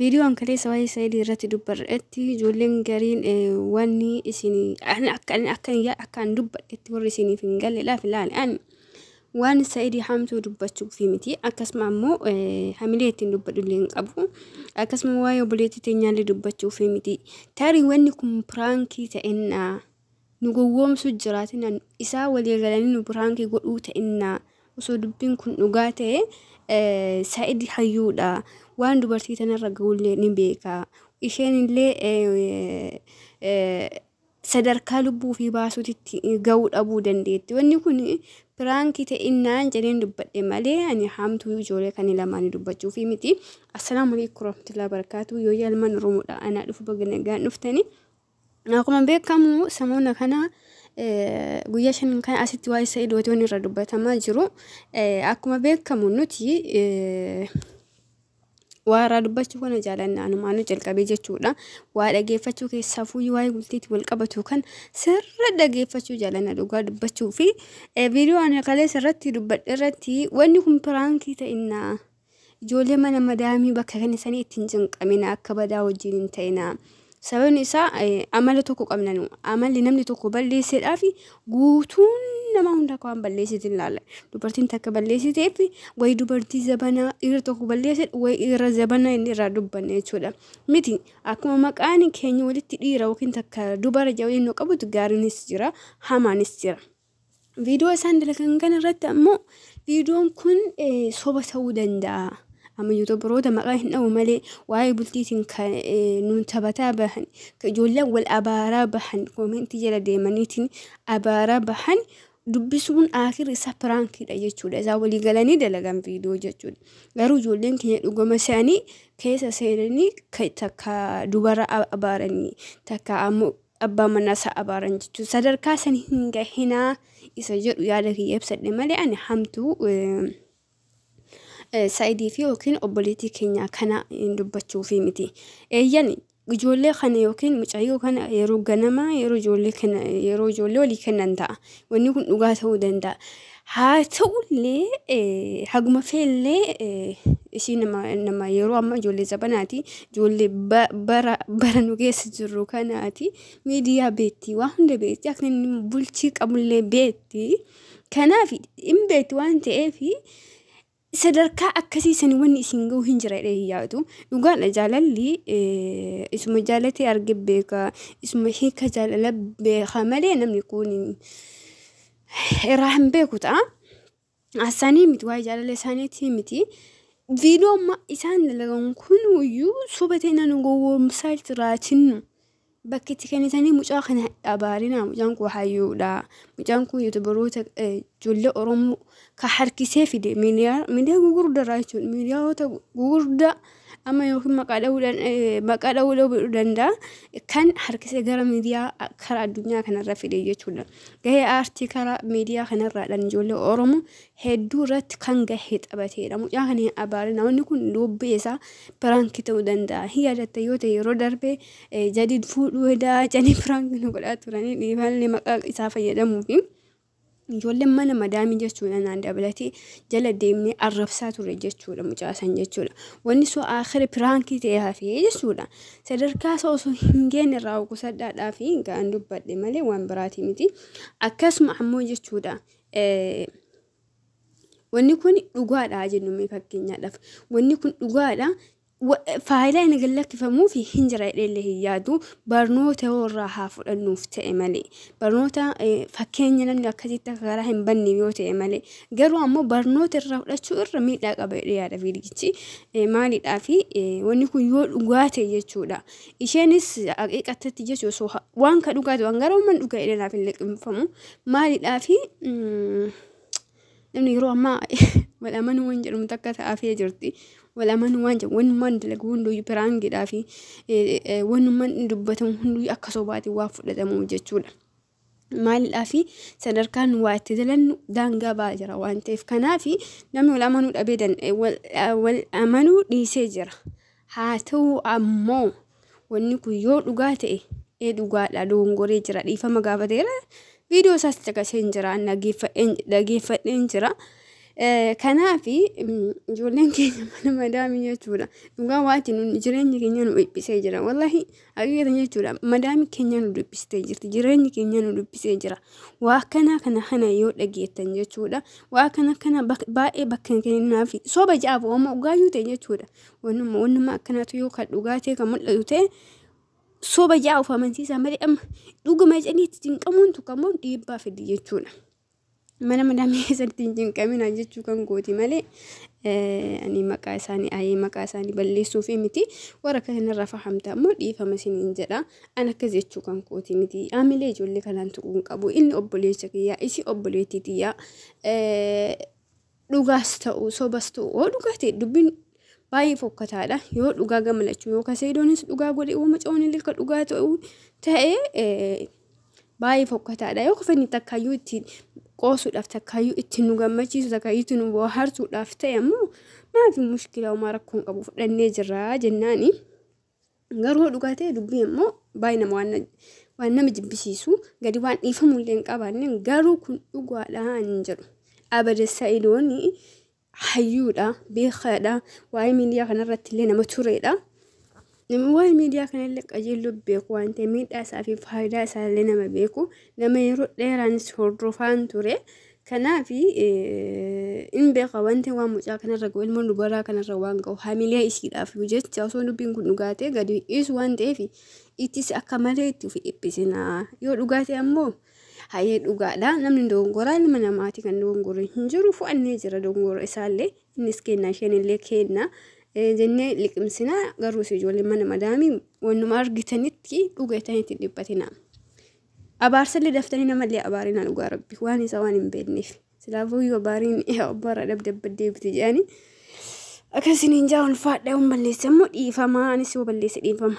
Viidiyoo an kaleessa waa'ee Saayidii irratti dubbadhetti ijoolleen gariin wanni isin akka akka akka an dubbadhetti warri isiniif hin galle laaf ilaali. Ani waan Saayidii hamtuu dubbachuuf miti, akkasuma ammoo hamilee ittiin dubbadhu illee hin qabu, akkasuma waa'ee obboleettii teenyaallee dubbachuuf miti. Tarii wanni kun piraankii ta'ennaa nu gowwoomsuu jiraatina, isaa walii galanii nu piraankii godhuu ta'innaa, osoo dubbiin kun dhugaa ta'e Saa'id hayyuudha. Waan dubartii tanarra ga'ullee ni beeka. Isheen illee sadarkaa lubbuu fi baasuutitti ga'uu dhabuu dandeetti. Wanni kun piraankii ta'innaan jedheen dubbadhe malee ani hamtuu ijoollee kan lamaanii dubbachuufi miti. Assalaamu alaikum warahmatullahi wabarakatuh. Yoo yaalman Oromoodha, anaa dhufu, baga nagaan dhuftani. Akkuma beekamu samoona kana guyyaa 5 kan asitti waa'ee Sa'id wantoonni irra dubbatamaa jiru. Akkuma beekamu nuti waa irraa dubbachuu kana jaalannaa anumaanuu jalqabee jechuudha. Waa dhageeffachuu keessaafuu waa'ee bultiitti wal qabatu kan sirra dhageeffachuu jaalanna dhugaa dubbachuu fi viidiyoo ani kaleessa irratti dubbadhe irratti wanni kun piraankii ta'innaa. Ijoollee mana madaamii bakka kan isanii ittiin cinqamina, akka badaa wajjin hin ta'inaa. Sababni isaa amala tokko qabna nu. Amalli namni tokko balleesseedhaa fi guutuun nama hunda akka waan balleessite ilaalla. Dubartiin takka balleessiteef wayi dubartii zabanaa, dhiira tokko balleesse wayi dhiira zabanaa inni irraa dubbanne jechuudha. Miti akkuma maqaan keenya walitti dhiira yookiin takka dubara jedhee nu qabutu gaariinis jira, hamaanis jira. Viidiyoo isaan dalagan kana irratti ammoo viidiyoon kun soba ta'uu danda'a. Amma yuutuubaroota maqaa hin dhabu malee waa'ee bultiitiin kan nuun taphataa bahan, ijoolleen wal abaaraa bahan, koomentii jala deemaniitiin abaaraa bahan dubbisuun akhir isaa piraankiidha jechuudha. Isaan walii galanii dalagan viidiyoo jechuudha. Garuu ijoolleen keenya dhugama isaanii keessa seenanii takka dubara abaaranii, takka ammoo abbaa manaa isaa abaaran jechuudha. Sadarkaa san hin gahinaa isa jedhu yaada kiyya ibsadhe malee ani hamtuu Saayidii fi yookiin obboleettii keenya kana hin dubbachuufi miti. Eeyyan ijoollee kana yookiin mucayyoo kana yeroo ganamaa yeroo ijoollee kana yeroo ijoollee walii kennan ta'a. Wanni kun dhugaa ta'uu danda'a. Haa ta'ullee haguma feellee ishii nama yeroo ammaa ijoollee zabanaati. Ijoollee bara bara nu keessa jirru kanaati. Miidiyaa beekti, waa hunda beekti, akka inni bulchii qabullee beekti. Kanaaf hin beekti waan ta'eef sadarkaa akkasii sani wanni isin ga'u hin jira jedhee hin yaadu. Dhugaadha, jaalalli isuma jaalatee arge beeka, isuma hiika jaalala beeka malee namni kun irraa hin beeku ta'a. Haasanii miti, waa'ee jaalala isaaniitii miti. Viidiyoo amma isaan dalagan kun iyyuu soba ta'e nu gowwoomsaa jiraatinnu. Bakki itti kennitanii mucaa kana abaarinaa, mucaan kun hayyuudha. Mucaan kun yuutubaroota ijoollee Oromoo ka harkisee fide miidiyaa gurguddaa jechuudha. Miidiyaawota gurguddaa amma yookiin maqaa dha'uu dhabuu danda'a, kan harkisee gara miidiyaa karaa addunyaa kanarra fide jechuudha. Gahee aartii karaa miidiyaa kanarraadhaan ijoollee Oromoo hedduu irratti kan gahee taphateedha. Mucaa kana hin abaarinaa. Wanni kun dubbii isaa piraankii ta'uu danda'a. Hin yaadatta yoo ta'e yeroo darbe jadiid fuudhuu hedaa jedhanii piraankii nu godhaa turanii, dhiifallee maqaa isaa fayyadamuufi. Ijoolleen mana madaamii jechuudha naan dabalatee jala deemnee arrabsaa ture jechuudha mucaa san jechuudha. Wanni sun akhira piraankii ta'e hafee jechuudha. Sadarkaa isaa osoo hin geenye irraa qusadhaadhaa fi ga'an dubbadhe malee waan biraatii miti. Akkasuma ammoo jechuudha. Wanni kun dhugaadha jennu mee fakkeenyaadhaaf. Wanni kun dhugaadha. Faayidaa inni gad lakkifamuuf hin jira jedhee hin yaadu, barnoota yoo irraa haa fudhannuuf ta'e malee, barnoota fakkeenya namni akkasitti akka karaa hin banne yoo ta'e malee, garuu ammoo barnoota irraa fudhachuu irra miidhaa qaba jedhee yaada viidiyichi. Maaliidhaa fi wanni kun yoo dhugaa ta'e jechuudha, isheenis haqiiqatatti jechuudha osoo waan ka dhugaa ta'e waan gara uuman dhugaa jedhee naaf hin liqimfamu. Maaliidhaa fi namni yeroo ammaa wal amanuu waan jedhamu takka ta'aafee jirti. Wal amanuu waan jedhamu, wannumaan dalagu hunduyyuu piraankiidhaa fi wannumaan dubbatamu hunduyyuu akka sobaatiin waan fudhatamuuf jechuudha. Maaliidhaa fi sadarkaan waa itti dalannu daangaa ba'aa jira waan ta'eef, kanaaf namni wal amanuu dhabee wal amanuu dhiisee jira. Haa ta'u ammoo wanni kun yoo dhugaa ta'e, ee dhugaadha, dogongoree jira, dhiifama gaafateera. Viidiyoo isaas caqasee hin jira, dhageeffadheen jira. Kanaaf ijoolleen keenya mana madaamii jechuudha. Dhugaa waati nu jireenyi keenya nu dhiphisee jira. Wallahi haqiiqatan jechuudha. Madaamii keenya nu dhiphistee jirti. Jireenyi keenya nu dhiphisee jira. Waa akkanaa kana kana yoo dhageettan jechuudha. Waa akkana kana baay'ee bakka hin kenninaafi. Soba ja'aaf ooma dhugaayyuu ta'e jechuudha. Wannuma wannuma akkanaatu yoo kan dhugaa ta'e kan mul'atu ta'e soba ja'a of amansiisaa malee amma dhuguma jedhanii itti cinqamuun tokko dhiibbaa fidi jechuudha. Mana madaamii keessatti hin cinqamina jechuu kan gooti malee ani maqaa isaanii ayee maqaa isaanii balleessuuf miti. Warra kanarraa fahamta ammoo dhiifama isiniin jedha. An akkas jechuu kan kooti miti. Aamilee ijoollee kanaan tuquu hin qabu. Inni obboleessa kiyyaa, isii obboleettii tiyyaa. Dhugaas ta'u sobas ta'u, yoo dhugaa ta'e dubbiin baay'ee fokkataadha. Yoo dhugaa gammachuu yoo kaseedoonis dhugaa godhe uuma coon illee ka dhugaa ta'u ta'e baay'ee fokkataadha. Yoo kafanni takkaayyuu ittiin qoosuudhaaf, takkaayyuu ittiin nu gammachiisu, takkaayyuu ittiin nu bohaarsuudhaaf ta'e ammoo maafi mushkilaa, homaa rakkoo hin qabu, fudhannee jirra jennaani. Garuu dhugaa ta'e dubbii immoo baay'ee nama waan nama jibbisiisu gadi waan dhiifamullee hin qabaanne, garuu kun dhugaadha hin jedhu. Abada Sa'idoon hayyuudha, beekaadha, waa'ee miidiyaa kanarratti illee nama turedha. Nama waa'ee miidiyaa kanallee qajeello beeku waan ta'eef, miidhaa isaa fi faayidaa isaa illee nama beeku, nama yeroo dheeraanis hordofaan ture. Kanaaf in beeka wanti waan mucaa kanarra ga'u, ilmoon dubaraa kanarra waan ga'u hamilee isiidhaaf jecha osoo dubbiin kun dhugaa ta'e gadi dhiisu waan ta'eef ittis akka malee itti ofi dhiphisina. Yoo dhugaa ta'e ammoo hayyee dhugaadha. Namni dogongoraa ilma namaati, kan dogongore hin jiru, fu'annee jira dogongora isaallee, innis kenna isheen illee kenna jennee liqimsina. Garuu ijoollee mana madaamii wannuma argitanitti dhugatanitti dhiphatina. Abaarsallee daftanii namallee abaarina, dhugaa rabbi waan isaa waan hin beekneef. Silaafuu yoo abaariin abbaarra dhabdabbadee biti jedhanii akkasiniin jaa. Ulfaadha, yoon balleesse immoo dhiifama, anis yoo balleesse dhiifama.